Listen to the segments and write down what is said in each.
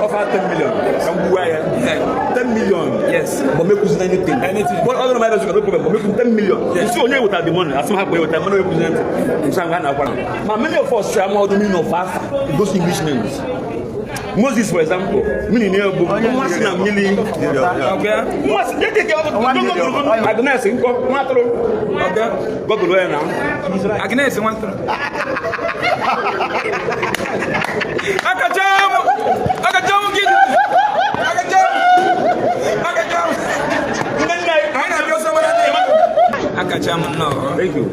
Offered 10 million. Ka m gbuwa ya. 10 million. Yes. But make us anything. Anything. But other than my no problem. But make 10 million. Yes. You see, onye without the money. Asị m hapụ ya without money, we present. Nsa nga na akwa. Ma many of us say I'm the meaning of afa, those English names. Moses, for example, meaning ya bụ nwa si na mmiri. Okay. Nwa si dị ka ọ Agnes nkọ nwa atụrụ. Okay. Google ya na. Agnes nwatụrụ. Akacha m! Akacha m gị! Akacha m! Akacha m! Ndị nna anyị. Anyị na-abịa ọsọ mara ndị Akacha m nnọọ. Thank you.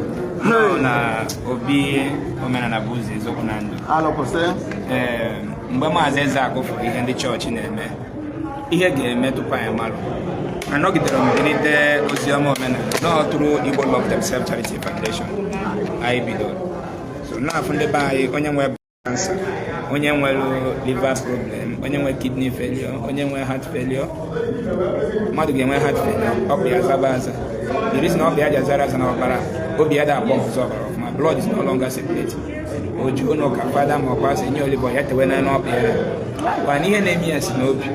Nnọọ na obi omenala bụ ụzọ eziokwu na ndụ. Alụkwụsị. Ee, mgbe Maazị Ezeakụ fụrụ ihe ndị chọọchị na-eme, ihe ga-eme tupu anyị malụ, anọgidere m bilite oziọma omenala nọọ through Igbo Love Themselves Charity Foundation anyị bidoro. So na-afụ ndị be anyị, onye nwe cancer, onye nwere liver problem, onye nwe kidney failure, onye nwe heart failure. Mmadụ ga-enwe heart failure, ọ bụ ya zaba aza. The reason ọ bụ ya ji azara aza na ọbara obi ya da akpọ ọzọ ọbara ọfụma, blood is no longer circulating. O ji ụlọ ụka fada ma ọ pastor enye olive ya tewe n'ọnụ ọkpa ya gwa na ihe na-eme ya si n'obi.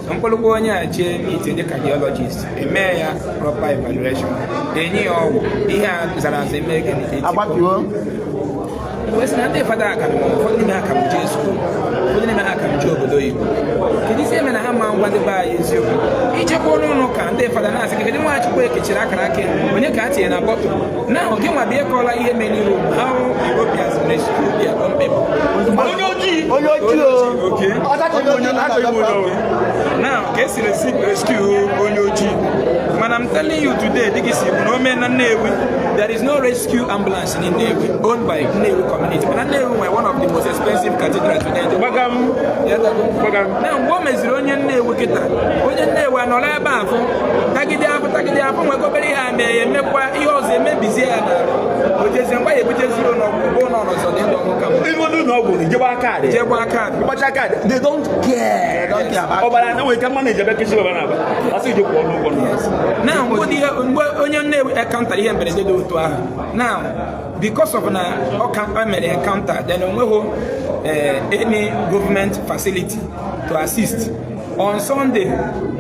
So mkpụrụkwa onye a jee meet ndị cardiologist, emee ya proper evaluation, enye ya ọgwụ, ihe a zara aza eme gịnị? Etikọ. Agbapio. Wee sị na ndị fada aka m, ụfọdụ n'ime ha ka m jee school, ụfọdụ n'ime ha ka m jee obodo oyibo. Kedu isi eme na ha ma ngwa ndị be anyị eziokwu? Ijekwa n'ụlọ ụka, ndị fada na-asị gị, kedu Nwachukwu ekechiri akara aka ya? Onye ka a tinye na bottle na gị nwa bịa kọọla ihe mere n'Europe, how Europeans rescue their own people? Onye ojii. Onye ojii o. Okay. Onye ojii na Now, ka esi rescue onye ojii. Mana I'm telling you today, dịka isi bụ na o mee na Nnewi, there is no rescue ambulance in Nnewi owned by Nnewi community, mana Nnewi nwere one of the most expensive cathedrals today in the world. Gbagam. Gbagam. Na mgbe o meziri onye Nnewi kịta, onye Nnewi anọrọ ebe a fụ tagide afụ, tagide afụ, nwekọ obere ihe a mee ya, emekwa ihe ọzọ, emebizie ya na ojezie mgbe ya ebuteziri ụlọọgwụ bụ ụlọ ọzọ dị ndụ ọgwụ ka mma. Ịnwe n'ụlọ ọgwụ na ijebe kaadị. Jee gbaa kaadị. Gbacha kaadị, they don't care. Don't care about Ọbara na nwere ike mma na-ejebe kesi ọbara na-aba. Asị ije kwụọ n'ụgwọ. Na mgbe ihe mgbe onye Nnewi encounter ihe mberede dị otu ahụ, now because of na ọ ka o mere encounter, then onweghị any government facility to assist. On Sunday,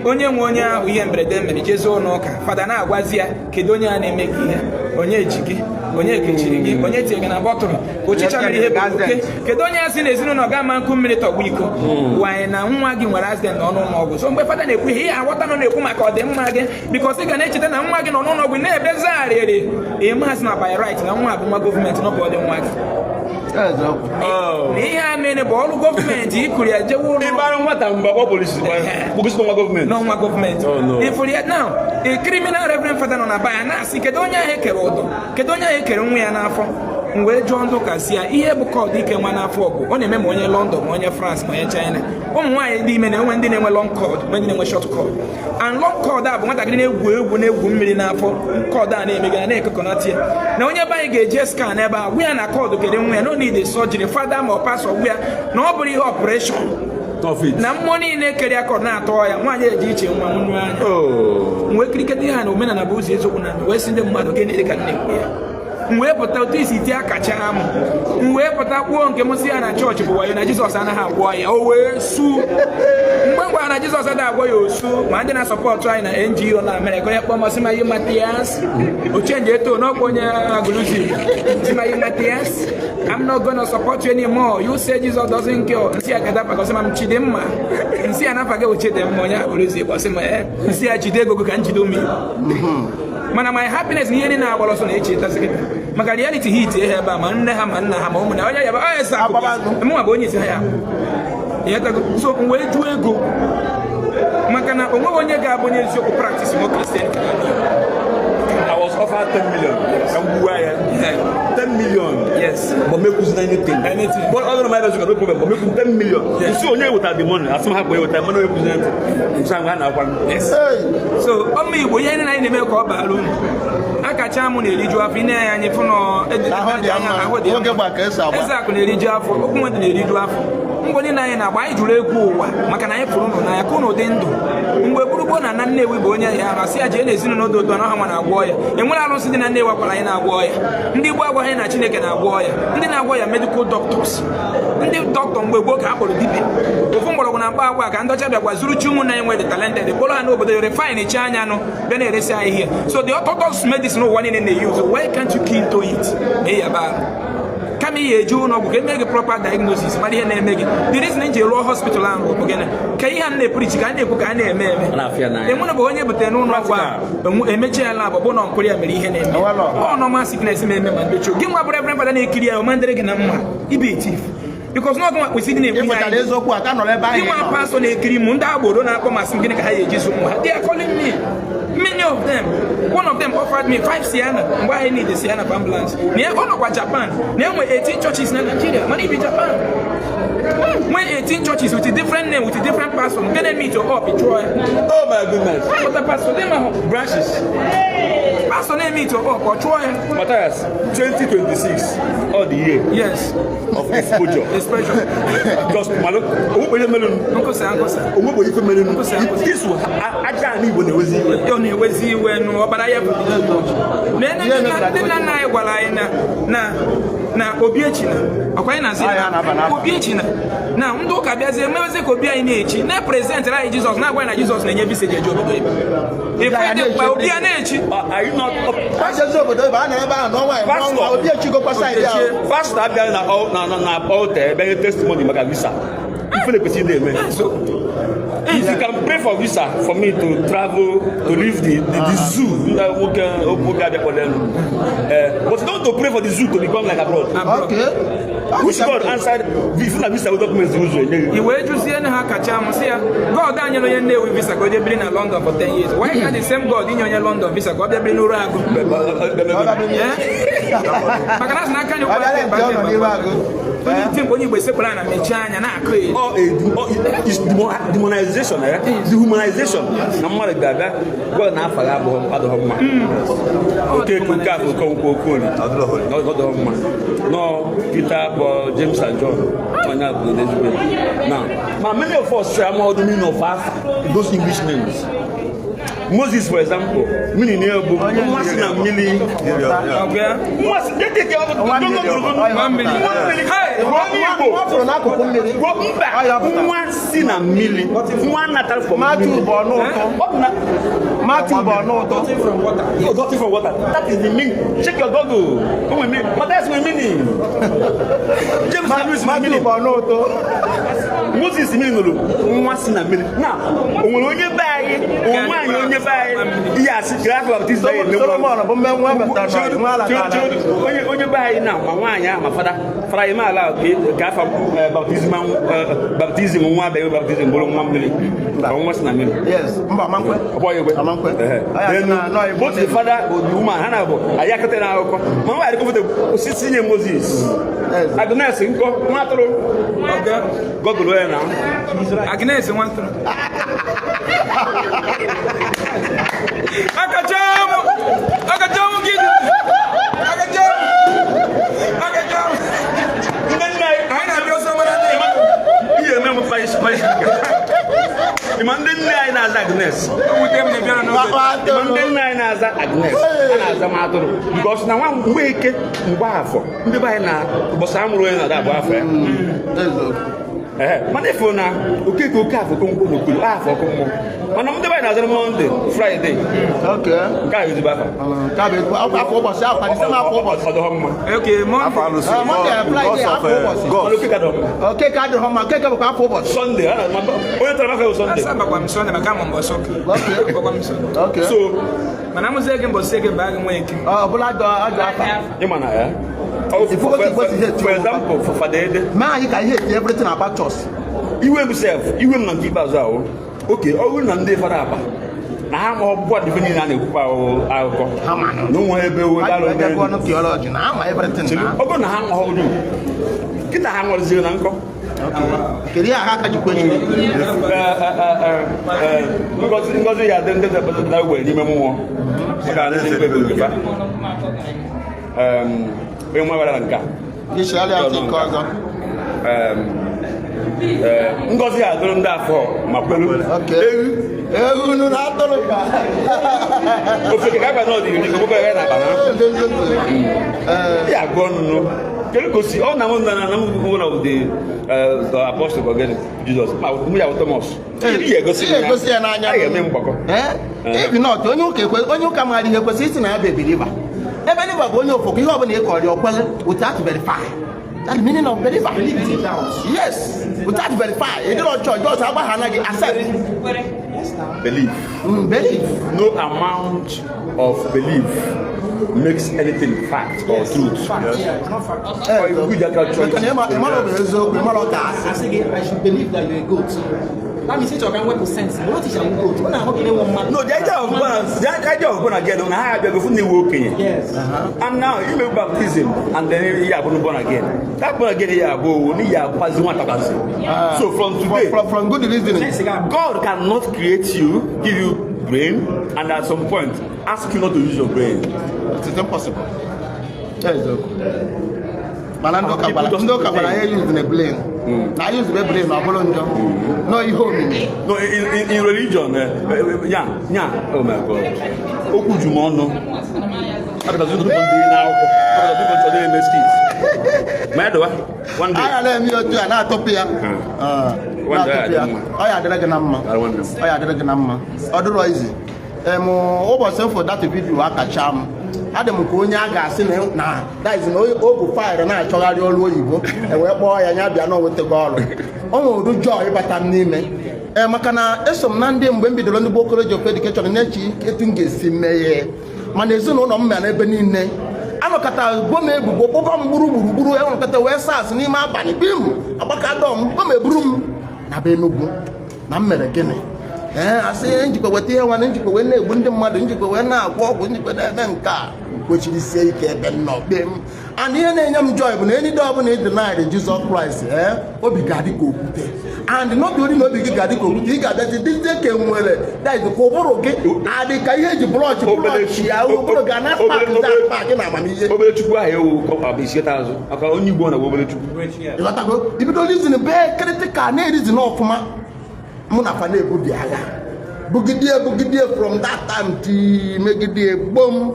onye nwe onye ahụ ihe mberede mere jezie ụlọ ụka, fada na-agwazi ya, kedu onye a na-eme gị ihe, onye ji gị, onye kechiri gị, onye tinye gị na bottle, ochicha mere ihe bụ oke, kedu onye a sị na ezinụlọ ga-ama nkụ mmiri tọgbọ iko wanyị na nwa gị nwere accident n'ọnụ ụlọ ọgwụ. So mgbe fada na-ekwu ihe, ihe aghọta nọ na-ekwu maka ọdịmma gị, because ị ga na-echeta na nwa gị nọ n'ụlọ ọgwụ na-ebezi arịrị. Ịmasị na by right na nwa bụ nwa gọọmenti, nọ bụ ọdị nwa gị. Eziokwu. Na ihe a mere bụ ọrụ gọọmenti ikuru ya jewe ụlọ. Ịgbara nwata mgbe akpọ polisi, polisi nwa gọọmenti. N'ọnwa gọọmenti. Oh, no. Ifuru ya now, a criminal reverend father nọ na ba ya na-asị, kedu onye ahụ ekere ụdọ, kedu onye ahụ ekere nwa ya n'afọ? M wee jụọ ndị ụka si ya, ihe bụ cord ike nwa n'afọ bụ ọ na-eme ma onye London, ma onye France, ma onye China. Ụmụ nwaanyị dị ime na-enwe, ndị na-enwe long cord, nwee ndị na-enwe short cord, and long cord a bụ nwatakịrị na-egwu egwu na-egwu mmiri n'afọ, cord a na-emegara na-ekekọnata ya na onye be anyị ga-eje scan ebe a gwa ya na cord kere nwa ya, no need surgery. Fada ma ọ pastor gwa ya na ọ bụrụ ihe operation Of it. na mmụọ niile kere ya cord na-atọ ya, nwaanyị eji iche nwa nwụnụ anya. Oh. M wee kiriketa ihe a na omenala bụ ụzọ eziokwu na ndụ, wee sị ndị mmadụ, gịnị dị ka m na-ekwu ya? M wee pụta otu isi tie akacha amụ, m wee pụta kwuo nke m si ya na chọọchị bụ wayo, na Jizọs anaghị agwọ ya. O wee su mgbe m gwara na Jizọs anaghị agwọ ya, osu ma ndị na-support anyị na NGO na Amerịka, onye kpọọ m sị ma yi Matias ochenji eto n'ọkwa onye agụlụzi sị ma yi Matias, "I'm not gonna support you anymore. You say Jesus doesn't cure." Nsị ya gada paka, sị ma m Chidimma. Nsị ya nafa gị bụ Chidimma, onye agụlụzi Igbo sị ma ee. Nsị ya jide ego gị ka m jide ụmụ Igbo. Mana my happiness na ihe niile agbara ọsọ na-eche etasị kịta maka reality hit ihe ebe a, ma nne ha, ma nna ha, ma ụmụ na onye ya bụ onye sa mụnwa bụ onye isi ha ya ịghọtago. So m wee jụọ ego maka na onweghị onye ga-abụ onye eziokwu practice nwe Christian. I was offered 10 million. Ka m gbuwa ya. 10 million. Yes. But make us anything. Anything. But other than my no problem. But make 10 million. Yes. You see, onye without the money. Asị m hapụ ya without money, present. Nsa nga na akwa. Yes. So ọmụ Igbo, ihe niile anyị na-eme ka ọ baara unu akacha mụ na-eriju afọ ị na-enye anyị fụ nọ. Ahụ dị ya mma. Ahụ dị ya Nwoke mma. gba ka esi agba. Eze akụ na-eriju afọ, okwu nwedị na-eriju afọ. Mgbe niile anyị na-agba, anyị jụrụ egwu ụwa maka na anyị fụrụ ụnụ n'anya ka ụnụ dị ndụ. Mgbe gburugburu na na Nnewi bụ onye ya arasị ya jee n'ezinụlọ dị otu na ọha nwa na-agwọ ya. Enwere arụsị dị na Nnewi akwara anyị na-agwọ ya. Ndị gboo agwaghị na Chineke na-agwọ ya. Ndị na-agwọ ya, medical doctors, ndị dọkịta mgbe gboo ka a kpọrọ dibịa ofu mgbọrọgwụ. na-akpa agwa ka ndị ọcha bịakwa zuru chi ụmụnna anyị nwere talented kpọrọ ha n'obodo ya, refine chi anya nụ, bịa na-eresi anyị ihe. So the orthodox medicine ụwa niile na-use, why can't you key into it? Na ịyaba arụ kama ihe eji ụlọ ọgwụ ka eme gị proper diagnosis, mara ihe na-eme gị. The reason m ji rụọ hospital ahụ bụ gịnị? Ka ihe a na-epreach, ka a na-ekwu, ka a na-eme eme. A na-afịa n'anya. Enwere bụ onye butere n'ụlọ ọgwụ a, emechi ya lab, bụ na nkụrụ ya mere ihe na-eme. Ewelo. Ọ normal sickness na-eme ma ndị gị nwa bụ reverend father na-ekiri ya, ọma ndịrị gị na mma ibe chief, because n'ọgụ nwa kwesịrị na-ekwu ihe Ịpụtara anyị. Eziokwu a ka nọrọ ebe Ndị anyị nwa nọ. Pastor na-ekiri m, ndị agboro na-akpọ masị m, gịnị ka ha ga-eji zụ ụmụ ha? They are calling me, many of them. One of them offered me five Sienna mgbe anyị need Sienna for ambulance. Na ọ nọkwa Japan, na enwe 18 churches na Nigeria, mana ibi Japan nwee 18 churches with a different name, with a different pastor, nke na-meet up chụọ ya. Oh my goodness. Pụta pastor dị ma hụ Branches. Pastor na-meet up, ọ chụọ ya. Matthias, 2026, all the year of exposure. Exposure. Just malo, onwekwe ihe mere. Nkụsa nkụsa. Onwekwe ife mere. Nkwụsị, nkwụsị. This will aja ala Igbo na-ewezi iwe. Ọ na-ewezi iwe nụ ọbara ya bụ na ndị nna nna anyị gwara anyị na obi echina ọkwa anyị na-asị Ah, ya na-aba n'aba. obi echina na ndị ụka bịazie mewezie ka obi anyị na-echi na-epresentịrị anyị Jizọs, na-agwa anyị na Jizọs na-enye visa eji eje obodo ebe ife dị mkpa, obi ya na-echi. Are you not Ejezi obodo ebe a na ebe ahụ n'ọnwa Pastor. n'ọnwa obi echigokwa side ahụ. Pastor abịaghị na altar ebe nye testimony maka visa. Ife na-ekwesị na-eme. So If you can pray for visa for me to travel to leave the zoo, ndị nwoke nwoke abịakpọrọ elu. But don't to pray for the zoo to become like abroad. Abroad. Okay. Which God answered if na visa with documents ụzọ enye gị. I wee jụzie ha kacha m sị ya, God anyị onye Nnewi visa ka o jee biri na London for 10 years, why can't the same God inye onye London visa ka ọ bịa biri n'ụrụ agụ? Eh? Maka na asị na aka anyị Ọ bịara nke ọ nọ n'iru agụ. Onye iti mkpu, onye Igbo esekpụrụ na mechie anya na-akụ ya. Ọ it's demonization, eh? Dehumanization. Na mmadụ ga-abịa gwa na afa ya abụghị adịghị mma. Okeke, Okafọ, Okonkwo, Okorie. Na ọ dịghị mma. Nọ Peter, Paul, James and John. Onye a bụ ezigbo. Now, ma many of us say amaghị the meaning of afa, those English names. Moses, for example, meaning ya bụ nwa si na mmiri. Ọgụ ya. Nwa si Nwa mmiri. Nwa mmiri. Nwa mmiri. Hey! Nwa Igbo. Nwa fụrụ n'akụkụ mmiri. Gwo mba. Ọ ya pụtara. Nwa si na mmiri, nwa natara from Matthew mmiri. bụ ọnụ ụtọ. Ọ bụ na Matthew bụ ọnụ ụtọ. From water. Oh, dirty from water. That is the meaning. Check your Google. O nwere meaning. Matthias nwere meaning. James na Louis nwere Matthew meaning. bụ ọnụ ụtọ. Moses meaning nụrụ nwa si na mmiri. Na o nwere onye be anyị, onwe anyị, onye be anyị ihe asị ka afọ baptizim anyị eme. Solomon bụ mme nwa emetara nwa ala. Onye be anyị na ma nwaanyị ahụ ma fada fada ime ala ka afa baptizim, baptizim nwa abịaghị baptizim bụrụ nwa mmiri ka nwa si na mmiri. Yes, mba, amankwe. Ọ bụghị ekwe. Amankwe. Ehe. Anyị asị Then, na nọ Igbo. both the father and the woman ha na-abụ anyị akọta na akụkọ ma nwaanyị dịkọfụta osisi nye Moses. Yes. Agnes nkọ nwa atụrụ. Ọga. Gọgụlụ ya na Agnes nwatụrụ. Akacha m! Akacha m gị! Akacha m! Akacha m! Ndị nna anyị. Anyị na-abịa ọsọ mara ndị Ihe eme m paịs paịs. Ịma ndị nne anyị na-aza Agnes. Ewute m na bịara n'oge. Ịma ndị nna anyị na-aza Agnes, a na-aza m atụrụ because na nwa mgbe eke mgbe afọ ndị be anyị na ụbọchị amụrụ onye na-ada abụ afọ ya. Ehe, mana ifo na Okeke, Okafọ, Okonkwo na Okolo afọ ọkụ mmụọ, mana ndị be anyị na-azara Monday, Friday. Okay. Nke a ezigbo afa. Nke a bụ ezigbo afọ ụbọchị ahụ, kwa Disemba afọ ụbọchị. Ọ dọghọ mma. Okay, Monday. Monday, Friday, afọ ụbọchị. Mana Okeke adọghọ mma. Okeke adịghị mma, Okeke bụkwa afọ ụbọchị. Sunday, a na onye tara maka bụ Sunday. Asa bakwa m Sunday maka amụ mbọsị ụka. Okay. Bakwa m Sunday. Okay. So Mana amụzie gị mbọsị eke baa gị nwa eke. Ọ bụla ajọ ajọ afa. Ịma na ya Ifugo ka Igbo si hate for example, for Fada Ede. Mee anyị ka ihe eti everything about us. Iwe m sef, iwe m na nke ikpeazụ ahụ oke ọ bụrụ na ndị fada akpa na ha ma ọgbụgbọ adịfe niile a na-ekwukwa ahụ akụkọ Ha ma nụ. na onwe ebe owe Ha dara ji ebe ebe ọnụ theology na ama everything na. ọ bụrụ na ha ma ọrụ kịta ha nwere na nkọ. Kedu ihe ha ka jikwa echi? Ngozi ngozi ya dị ndị na were n'ime mmụọ maka na ndị ekpe nke fa. Onye nwa gwara na nke a. Ishali atị nke ọzọ. Ngozi ya dụrụ ndị afọ ma kwelu. Okay. Ewu unu na atụrụ ka. Ofe ka agba n'ọdị iri okpokoro ya na akpa na ya gụọ nụnụ. Kedu ka o si ọ na m na m one of the apostle of Jesus, ma mụ ya bụ Thomas. Ị ga-egosi Ị ga-egosi ya n'anya. A ga-eme mgbakọ. Ee, if not, onye ụka maara ihe kwesịrị isi na ya bụ believer. A believer bụ onye ofoko, ihe ọbụla ị kọrọ ya okwele without verify. That's the meaning of believer. Yes, without verify. Ị dịrọ chọọ, just agbagha gị, accept. Belief. Belief. No amount of belief makes anything fact or truth. Fact, yeah, it's not fact. Or you could just Maka na ịmara ọ bụ eziokwu, ịmara ọ ka asị. Asị gị, I should believe that you're a goat. That means ịchọ ka m wepụ sense. What is your goat? Ọ na-ahụ gị na-enwe mmadụ. No, the idea of born, the idea of born again, na ha abịago fụ na iwu okenye. Yes. And now you make baptism and then you are born again. That born again ya abụ owu na ya abụkwazi nwatakwazi. So from today, From good reasoning. Sense gị abụ. God cannot create you, give you brain, and at some point ask you not to use your brain. It is impossible. Eziokwu. Mana ndị ụka gwara ya use na brain. Na use the brain, ọ bụrụ njọ. Nọ ihe omimi. No, in religion, yeah, yeah, oh my God. Okwu ju m ọnụ. Akọtazi ndị n'akwụkwọ. Akọtazi ndị chọrọ eme skit. Ma ya dọwa, one day. Agha na-eme ya otu a na-atụpụ ya. Ah, One day na-atụpụ ya. adị mma. Ọ ya adịrị gị na mma. Daalụ nwanne m. Ọ ya adịrị gị na mma. Ọ dịrọ izi. Em, ụbọchị mfụ that video akacha m, adị m ka onye a ga-asị na that is na ogu faịlụ na-achọgharị ọrụ oyibo, e wee kpọọ ya, ya bịa na onwetago ọrụ. O nwere ụdị joy ịbata m n'ime, ee, maka na eso m na ndị mgbe m bidoro ndị Gboo College of Education na-eche etu m ga-esi mee, mana ezinụlọ m mere ebe niile anọkọta bo m ebubo, kpụba m gburu gburugburu, enwekọta wee SARS n'ime abalị bim agbakadọ m bo m eburu m na be Enugwu na m mere gịnị. Ee, asị njikwa weta ihe nwana, njikwa wee na-egbu ndị mmadụ, njikwa wee na-agwọ ọgwụ, njikwa na-eme nke a kwechiri sie ike ebe m nọ kpee m. And ihe na-enye m joy bụ na enyi ọbụla ị denied Jizọs Kraịst, ee, obi ga-adị ka okwute, and n'obi ori na obi gị ga-adị ka okwute, ị ga-abịazi dịzie ka enwere that is ka ụbụrụ gị adị ka ihe eji brush brush ya, ụbụrụ ga na spark spark na amamihe. Obere chukwu ahụ ewu bụ isi azụ maka onye Igbo na-agwa obere chukwu. Ịghọtago? Ibido reason bee critical, na-ereason ọfụma. Mụ na fa na-ebubi agha, bugidie bugidie from that time till megidie gbom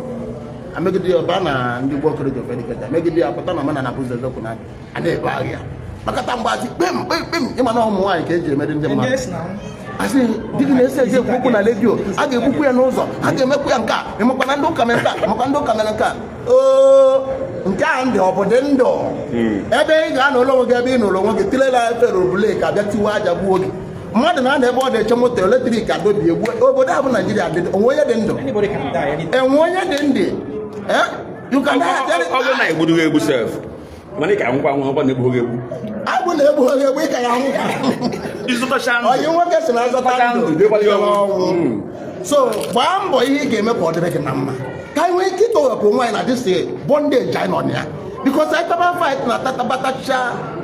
amegide ọba na ndị Gboo College of Education, megide apụta na omenala bụ ụzọ eziokwu na a na-ebu agha ya makata mgbazi kpem kpem kpem. Ịma na ụmụ nwaanyị ka eji emeri ndị mmadụ. Yes, now. Asị di gị na-ese eji ekwu okwu na redio, a ga-egbukwu ya n'ụzọ, a ga-emekwu ya nke a. Ịmakwa na ndị ụka mere nke a, ịmakwa ndị ụka mere nke a. Oo, nke a ndị ọ bụ dị ndụ ebe ị ga-anọ ụlọ onwe gị, ebe ị nụrụ onwe gị tilela efere obule ka bịa tiwa aja gbuo gị. Mmadụ na-anọ ebe ọ na-eche moto electric adobie gbuo. Obodo a bụ Naijiria, dị onwe onye dị ndụ. Anybody can die anytime. Enwe onye dị ndụ. Eh? You can die at any Ọ bụrụ na egburu gị egbu sef, mana ị ka nkwa nwa ọkwa na-egbu gị egbu. Agbụ na-egbu gị egbu, ị ka ya nwụ. Ịzụtacha ndụ. Onye nwoke si na azọta ndụ Ndụ, dịkwara ya dịkwara ọnwụ. ọnwụ. So gbaa mbọ ihe ị ga-eme ka ọ dịrị gị na mma, ka anyị nwee ike ịtọghapụ onwe anyị na this bondage anyị nọ na ya, because anyị taba fight na tatabatacha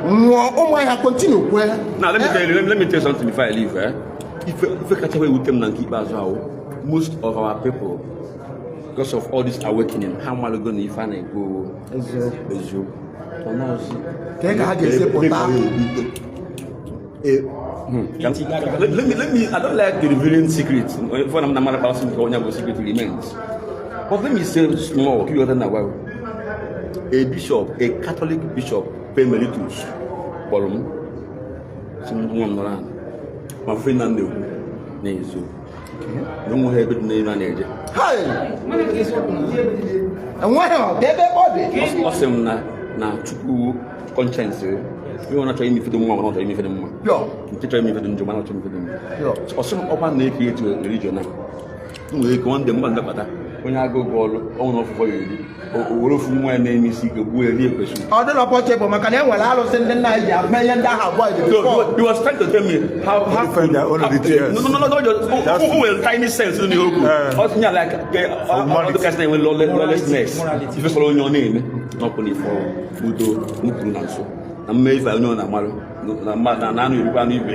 nwụọ, ụmụ anyị ha continue kwe. Now let me tell you something before I leave. Eh? Ife kacha wee wute m na nke ikpeazụ ahụ, most of our people, because of all this awakening, ha malụgo na ife a na-ekwu eziokwu. Ọ nọọsụ. Ka ka ha ga-esi pụta? Let me, I don't like the revealing secrets. For I'm not about to secret remains. But let me say small, keep your now. A bishop, a Catholic bishop, Emeritus, kpọrọ m, sị m nwa m nọrọ ala ma fe na na-ekwu n'eziokwu na onweghị ebe dị n'elu a na-eje. Hai! Enweghị ọ ka ebe ọ dị. Ọ sị m na Chukwu conscience ihe ọ na-achọ ime ife dị mma, mana ọ chọrọ ime ife dị mma, Pure. nke chọrọ ime ife dị njọ, mana ọ chọrọ ime ife dị njọ. Pure. Ọ sị m ọkwa na-eke etu religion a nwere ike nwanne mgba ndabata onye agụụ gụ ọlụ ọnwụ na ọfụfọ ya eri o were ofu nwa ya na-eme isi ike gbuo ya rie kwesịrị. Ọ dịrọ possible, maka na e nwere alụsị ndị nna anyị ji ame ihe ndị ahụ abụọ dị No, before. he was trying to tell me how Defend their own how, details. No, just who will tiny sense in the okwu. Ọ sị ya like Humanity. ọ dịka sị na-enwe lawlessness. Morality. Ife sọrọ onye ọ na-eme n'ọkụ na ife udo m kwuru na nso na mme ife onye ọ na-amarụ na mma na anụ erikwa anụ ibe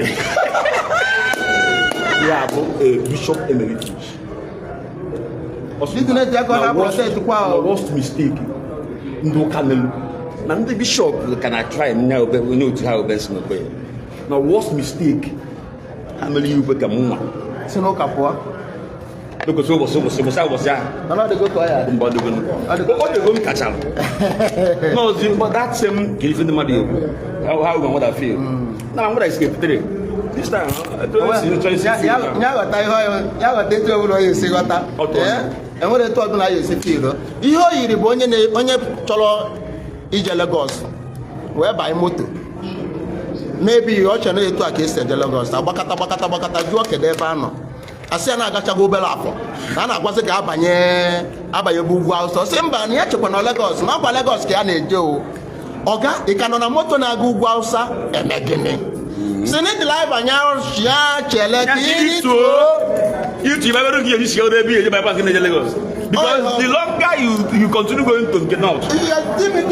ya bụ a bishop emeritus. Ọ sị Dịka na-eji aka ọ na na-protect kwa na o. worst mistake ndị ụka melu na ndị bishọp ka na try nya obe onye otu ha obe si n'okwe na worst mistake ha mere ihe ukwe ka m nwa Si n'ụka pụọ. N'ogosi ụbọchị ụbọchị ụbọchị ahụ ụbọchị ahụ. Mana ọ dịgo ka ọ ya dị. Mgbe ọ dịgo o dịgo m kachara n'ozi, but that same ka ife ndị mmadụ ekwu, how my mother feel na my mother is 83 this time, Ya ya ghọta ihe ya ghọta etu ọbụla ọ ya esi ghọta. Ọ tụrụ. Ee, enwere etu ọbụla ya esi feel. Ihe o yiri bụ onye chọrọ ije Lagos wee banye moto, maybe ọ chere na etu a ka esi eje Lagos, agbakata gbakata gbakata, jụọ kedu ebe a nọ, asị ya na-agachago obere afọ na a na-agwazi ka abanye abanye bụ ugwu Awụsa. Ọ sị mba, na ya chekwa na Lagos, na ọkwa Lagos ka ya na-eje. O ọga, ị ka nọ na moto na-aga ugwu Awụsa eme gịnị? Si na driver nya ya chele ka ị YouTube, I don't give you shit every year, my bank in Lagos. Because Oh, the longer you continue going to the north,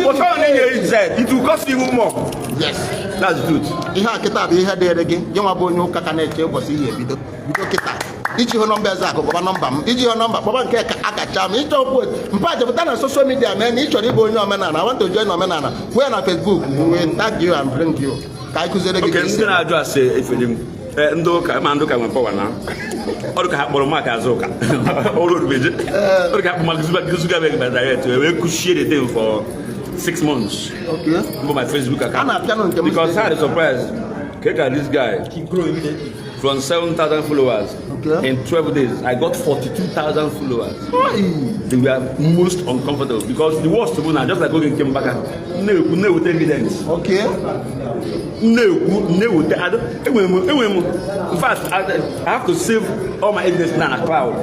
but how many years said it will cost you even more. Yes. That's the truth. Ihe a kịta bụ ihe dịrị gị, gị nwa bụ onye ụka ka na-eche ụbọchị ihe ebido bido kịta. Iji hụ nọmba eze akụ, kpọba nọmba m. Iji hụ nọmba, kpọba nke ka akacha m. Ịchọ okwu mpa, jepụta na social media mee na ị chọrọ ịbụ onye omenala, I want to join omenala, kwuo ya na Facebook, we will tag you and bring you ka anyị kụziere gị Okay, ka esi. ndị na-ajụ ase efere m. Ndị ụka ma ndị ụka nwere power na ọ dị ka ha kpọrọ Mark Azụka ọrụ orubeje, ọ dị ka ha kpọrọ Mark Zuckerberg by direct wee kuchie the thing for 6 months. Mbụ my Facebook account. A na-apịanụ nke m. Because I had a surprise. Keka, this guy Keep grow immediately. From 7,000 followers, in 12 days I got 42,000 followers. They were most uncomfortable because the worst bụ na just like oge nke Mbaka na-ekwu na-eweta evidence. Na-ekwu na-eweta enwere m, in fact, I have to save all my evidence na cloud.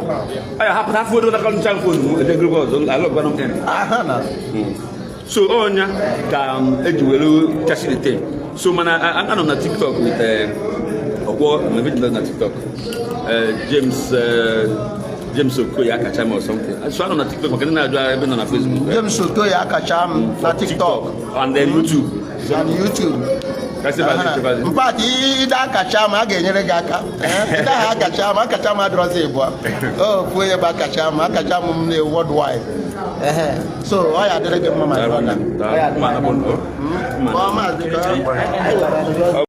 I hapụ na foto na kọncha phone m ede group ọzọ alọgwanụ m in. Aha na. So ọnya ka m eji were chashi the thing. So mana anọ m na TikTok with ọkwọ na video na TikTok, James, James Okoye akacha m or something. So anọ m na TikTok maka ndị na-ajụ ebe nọ na Facebook. James Okoye akacha m na TikTok. And then YouTube. And YouTube. Kasị bazi, kasị. In fact, ide akacha m, a ga-enyere gị aka. Ide aha akacha m, akacha m adịrọzi ịbụa ofu onye bụ akacha m, akacha m na worldwide. Ehe. So ọ ya adịrị gị mma, my brother. Ọ ya adịrị gị mma. Ọ maazị ka